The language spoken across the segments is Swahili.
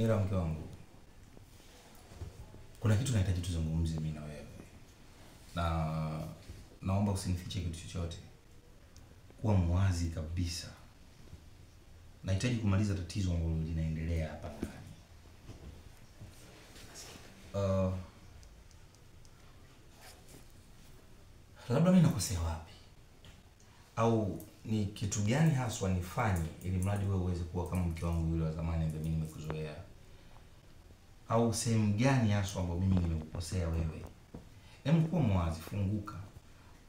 Mira, mke wangu, kuna kitu nahitaji tuzungumze mimi na wewe. Na naomba usinifiche kitu chochote. Kuwa mwazi kabisa. Nahitaji kumaliza tatizo ambalo linaendelea hapa ndani. Labda mimi nakosea wapi? Au ni kitu gani haswa nifanye ili mradi wewe uweze kuwa kama mke wangu yule wa zamani ambaye mimi nimekuzoea? Au sehemu gani haswa ambayo mimi nimekukosea wewe? Hebu kuwa mwazi, funguka.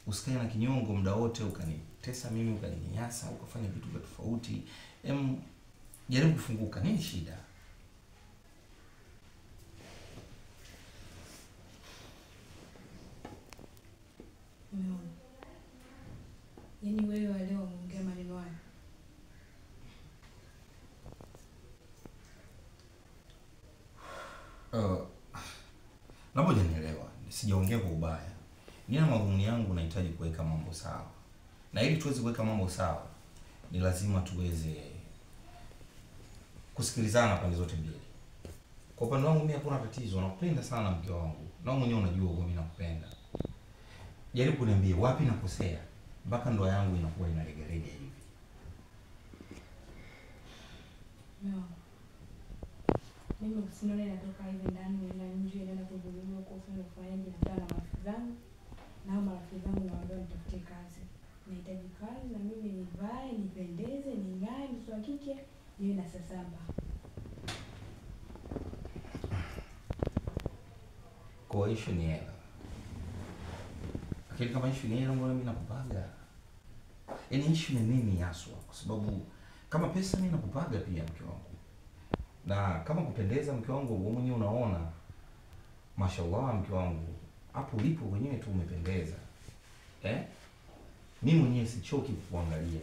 Usikae na kinyongo muda wote ukanitesa mimi, ukaninyanyasa, ukafanya vitu vya tofauti. Hebu jaribu kufunguka, nini shida? Umeona? Yaani wewe leo umeongea maneno haya. Labda hujanielewa, sijaongea kwa ubaya. Nina madhumuni yangu, nahitaji kuweka mambo sawa. Na ili tuweze kuweka mambo sawa, ni lazima tuweze kusikilizana pande zote mbili. Kwa upande wangu mimi hakuna tatizo, nakupenda sana mke wangu. Na wewe mwenyewe unajua kwa mimi nakupenda. Jaribu kuniambia wapi nakosea mpaka ndoa yangu inakuwa inalegelege hivi. No. Mimi usinione natoka hivi ndani naenda nje, naenda kuzungumza kuhusu nifanyaje, nakutana na marafiki zangu. Na marafiki zangu nawaambia nitafute kazi. Nahitaji kazi na mimi nivae, nipendeze, ning'ae, mtoto wa kike, niwe na saa saba. Kwa issue ni hela. Lakini kama issue ni hela, mbona mimi nakupaga? Yaani issue ni nini haswa? Kwa sababu kama pesa mimi nakupaga pia mke wangu. Na kama kupendeza mke wangu, wewe mwenyewe unaona. Mashallah mke wangu, hapo ulipo wenyewe tu umependeza. Eh? Mimi mwenyewe sichoki kukuangalia.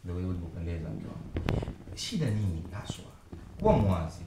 The way ulipopendeza mke wangu. Shida nini haswa? Kuwa mwazi.